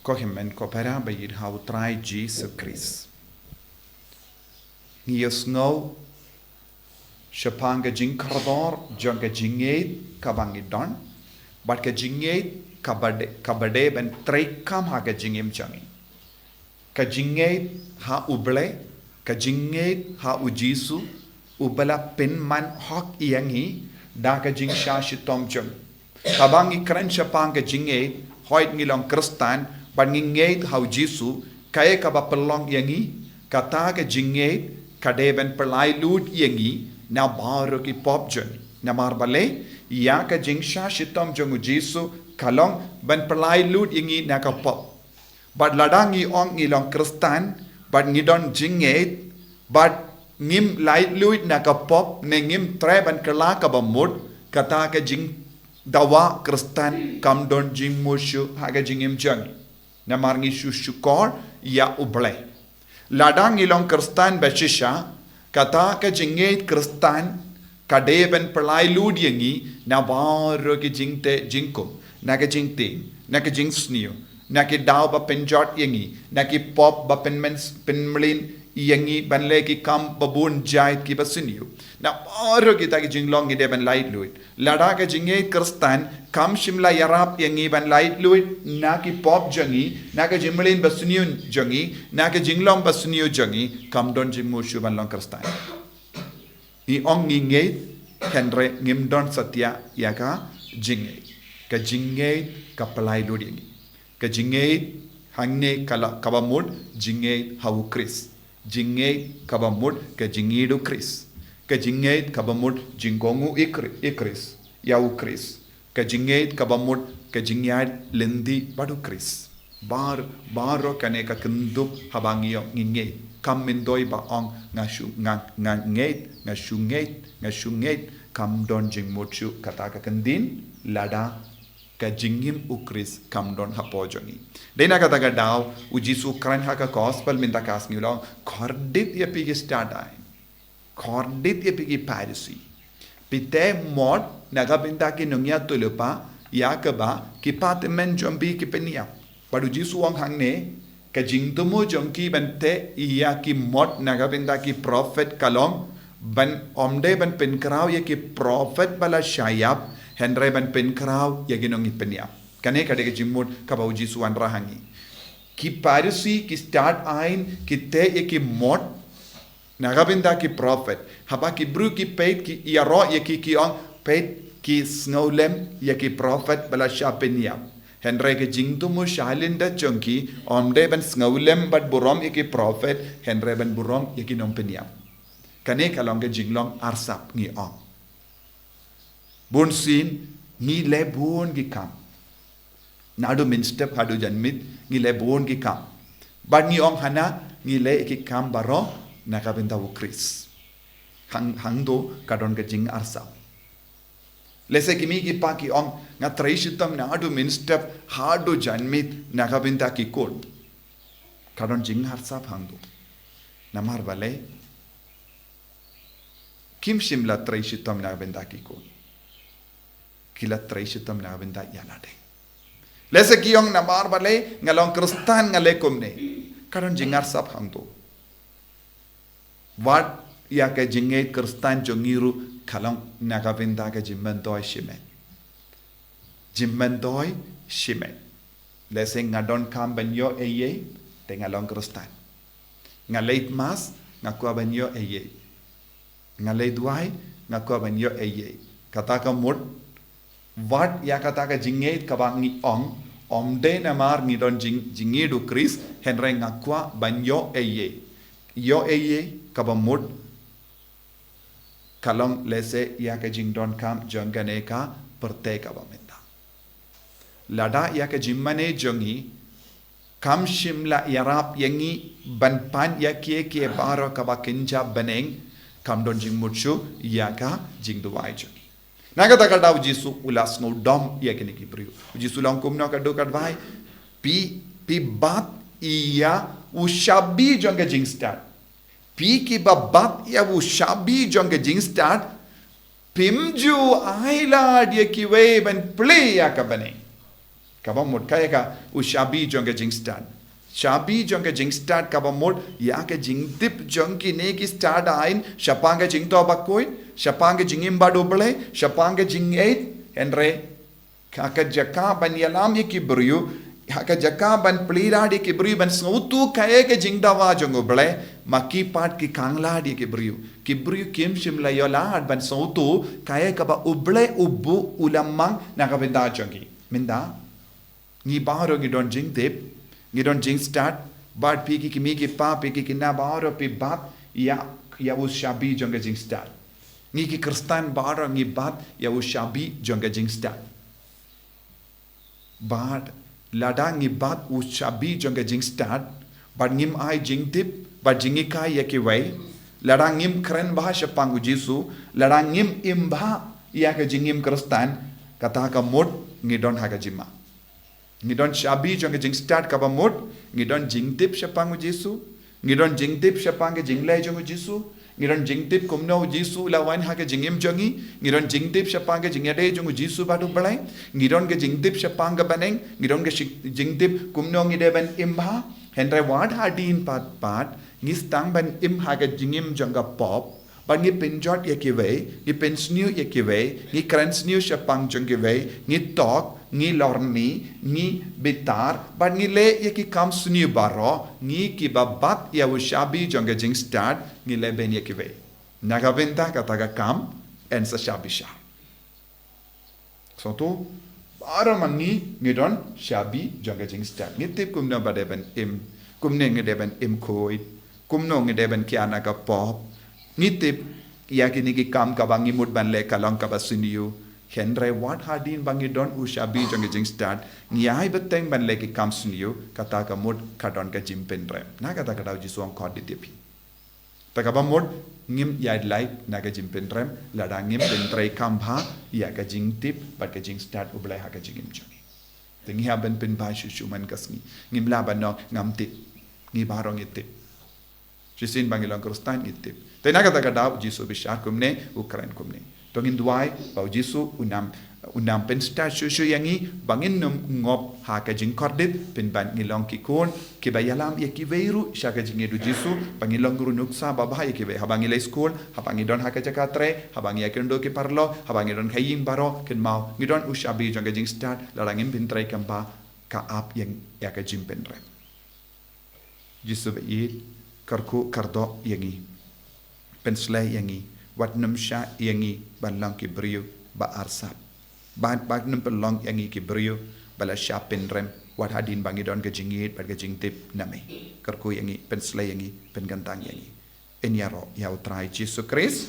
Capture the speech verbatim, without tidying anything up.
Ko hynmen ko para ba ïeit ha u Trai Jisu Khrist. Ngi ïohsngew shaphang ka jingkordor jong ka jingngeit kaba ngi don, bad ka jingngeit kaba dei, kaba dei ban treikam ha ka jingim jong ngi. Ka jingngeit ha U Blei, ka jingngeit ha U Jisu, uba la pynman hok ïa ngi da ka jingshah shitom jong u. Haba ngi kren shaphang ka jingngeit, hooid ngi long Khristan, bad ngi ngeit ha U Jisu, kaei kaba pynlong ïa ngi, kata ka jingngeit ka dei ban pyllait lut ïa ngi na baroh ki pop jong ngi. Namar balei, ïa ka jingshah shitom jong U Jisu ka long ban pyllait lut ïa ngi na ka pop. Bad lada ngi ong ngi long Khristan, bad ngi don jingngeit, bad ngim laitluid na ka pop, ne ngim treh ban kylla kaba mut, kata ka jingdawa Khristan kam don jingmut shuh ha ka jingim jong ngi. Namar ngi shu shukor ïa U Blei. Lada ngi long Khristan ba shisha, kata ka jingngeit Khristan ka dei ban pyllait lut ïa ngi na baroh ki jingteh jingkum, na ka jingtieng, na ka jingsniew, na ki daw ba pynjot ïa ngi, na ki pop ba pynmen, pynmlien ïa ngi ban leh ki kam ba bun jait kiba sniew. Na baroh kita ki jinglong ngi dei ban laitluid. Lada ka jingngeit Khristan kam shym la ïarap ïa ngi ban laitluid na ki pop jong ngi, na ka jingmlien ba sniew jong ngi, na ka jinglong ba sniew jong ngi, kam don jingmut shuh ban long Khristan. Ngi ong ngi ngeit, hynrei ngim don satia ïa ka jingngeit. Ka jingngeit ka pyllait lut ïa ngi. Ka jingngeit hangne ka la, kaba mut jingngeit ha U Khrist. Jingngeit kaba mut ka jingïeit U Khrist. Ka jingngeit kaba mut jingkohnguh ïa Khri-, ïa Khrist, ïa U Khrist. Ka jingngeit kaba mut ka jingïaid lynti bad U Khrist. Bar, baroh kane ka kynthup haba ngi ong ngi ngeit. Kam myntoi ba ong nga shu, nga, nga ngeit, nga shu ngeit, nga shu ngeit. Kam don jingmut shuh kata ka kyntien, lada ka jingim U Khrist kam don hapoh jong ngi. Dei na kata ka daw, U Jisu u kren ha ka gospel mynta ka sngi u la ong, khordit ïa phi ki stad aiñ. Khordit ïa phi ki Pharisi. Phi teh mot na ka bynta ki nongïathuhlypa, ïa kaba ki pathynmen jong phi ki pynïap. Bad U Jisu u ong hangne, ka jingthmu jong ki ban teh ïa ki mot na ka bynta ki prophet ka long, ban ym dei ban pynkhraw ïa ki prophet ba la shah ïap, hynrei ban pynkhraw ïa ki nongpynïap. Kane ka dei ka jingmut kaba U Jisu u wanrah ha ngi. Ki Pharisi, ki stad aiñ, ki teh ïa ki mot na ka bynta ki prophet. Haba ki briew ki peit ki ïaroh ïa ki, ki ong, peit ki sngewlem ïa ki prophet ba la shah pynïap. Hynrei ka jingthmu shah lyndet jong ki, ym dei ban sngewlem bad burom ïa ki prophet, hynrei ban burom ïa ki nongpynïap. Kane ka long ka jinglong arsap ngi ong. Bunsien, ngi leh bun ki kam. Naduh mynstep haduh janmiet, ngi leh bun ki kam. Bad ngi ong hana, ngi leh ki kam baroh, na ka bynta U Khrist. Hang, hangto ka don ka jingarsap. Lehse ki mei ki pa ki ong, nga trei shitom naduh mynstep haduh janmiet, na ka bynta ki khun. Ka don jingarsap hangto. Namar balei, kim shym la trei shitom na ka bynta ki khun. Ki la trei shitom na ka bynta ïa lade. Lehse ki ong namar balei, nga long Khristan nga leh kumne. Ka don jingarsap hangto. Wat ïa ka jingngeit Khristan jong ngi ruh ka long na ka bynta ka jingmyntoi shimet. Jingmyntoi shimet. Lehse nga donkam ban ïoh ei ei, te nga long Khristan. Nga leit mass, nga kwah ban ïoh ei ei. Nga leit duwai, nga kwah ban ïoh ei ei. Kata ka mut, wat ïa kata ka jingngeit kaba ngi ong, ym dei namar ngi don jing, jingngeit U Khrist, hynrei nga kwah ban ïoh ei ei. Ïoh ei ei, kaba mut, ka long lehse ïa ka jingdonkam jong kane ka pyrthei kaba mynta. Lada ïa ka jingmane jong ngi, kam shym la ïarap ïa ngi ban pan ïa kiei kiei baroh kaba kynja bneng, kam don jingmut shuh ïa ka jingduwai jong ngi. Na kata ka daw U Jisu u la sngewdom ïa kine ki briew. U Jisu u la ong kumno ka duh ka duwai, phi, phi bat ïa u shabi jong ka jingstad. Phi kiba bat ïa u shabi jong ka jingstad, phim ju ailad ïa kiwei ban plie ïa ka bneng. Kaba mut kaei ka u shabi jong ka jingstad. Shabi jong ka jingstad kaba mut ïa ka jingtip jong kine ki stad aiñ shaphang ka jingthoh bakhuid, shaphang ka jingim bad U Blei, shaphang ka jingngeit, hynrei ha ka jaka ban ïalam ïa ki briew, ha ka jaka ban plie lad ïa ki briew ban sngewthuh kaei ka jingdawa jong U Blei, ma ki pat ki khang lad ïa ki briew. Ki briew kim shym la ïoh lad ban sngewthuh kaei kaba U Blei u buh u la mang na ka bynta jong ki. Mynta ngi baroh ngi don jingtip, ngi don jingstad, bad phi ki kmie ki kpa, phi ki khynnah baroh phi bat ïa, ïa u shabi jong ka jingstad. Ngi ki Khristan baroh ngi bat ïa u shabi jong ka jingstad. Bad lada ngi bat u shabi jong ka jingstad, bad ngim ai jingtip bad jinghikai ïa kiwei, lada ngim kren bha shaphang U Jisu, lada ngim im bha ïa ka jingim Khristan, kata ka mut ngi don ha ka jingma. Ngi don shabi jong ka jingstad kaba mut, ngi don jingtip shaphang U Jisu, ngi don jingtip shaphang ka jingleh jong U Jisu, ngi don jingtip kumno U Jisu u la wan ha ka jingim jong ngi, ngi don jingtip shaphang ka jingïadei jong U Jisu bad U Blei, ngi don ka jingtip shaphang ka bneng, ngi don ka shi-, jingtip kumno ngi dei ban im bha, hynrei wat hadien pat pat, ngi sdang ban im ha ka jingim jong ka pop, bad ngi pynjot ïa kiwei, ngi pynsniew ïa kiwei, ngi kren sniew shaphang jong kiwei, ngi tok, ngi lorni, ngi bitar, bad ngi leh ïa ki kam sniew baroh, ngi kiba bat ïa u shabi jong ka jingstad, ngi leh beiñ ïa kiwei. Na ka bynta kata ka kam, yn sa shabi sha. Sngewthuh, baroh ma ngi ngi don shabi jong ka jingstad. Ngi tip kumno ba dei ban im, kumne ngi dei ban im khuid, kumno ngi dei ban kiar na ka pop. Ngi tip ïa kine ki kam kaba ngi mut ban leh ka long kaba sniew. Hynrei wat hadien ba ngi don u shabi jong ka jingstad, ngi ai bteng ban leh ki kam sniew, kata ka mut ka don ka jingpynrem. Na kata ka daw Jisu u ong khot dei tip hi. Te kaba mut ngim ïaid lait na ka jingpynrem lada ngim pyntrei kham bha ïa ka jingtip bad ka jingstad U Blei ha ka jingim jong ngi. Te ngi hap ban pynbha shuh shuh man ka sngi. Ngim lah ban ong ngam tip. Ngi baroh ngi tip. Shisien ba ngi long Khristan ngi tip. Te na kata ka daw Jisu bishar kumne, u kren kumne. To ngin duwai ba U Jisu un ym, un ym pynstad shuh shuh ïa ngi ba ngin ym ngop ha ka jingkordit, pynban ngi long ki khun kiba ïalam ïa kiwei ruh sha ka jingïeit U Jisu, ba ngi long ruh nuksa babha ïa kiwei, haba ngi leit skul, haba ngi don ha ka jaka trei, haba ngi ïakynduh ki paralok, haba ngi don ha ïing baroh, kynmaw ngi don u shabi jong ka jingstad, lada ngim pyntrei kham bha ka ap ïa, ïa ka jingpynrem. Jisu baieit, kyrkhu kyrdoh ïa ngi. Pynshlei ïa ngi, wat nym shah ïa ngi ban long ki briew ba arsap. Bad, bad nym pynlong ïa ngi ki briew ba la shah pynrem, wat hadien ba ngi don ka jingïeit bad ka jingtip na me. Kyrkhu ïa ngi, pynshlei ïa ngi, pynkyntang ïa ngi. Yn ïaroh ïa U Trai Jisu Khrist.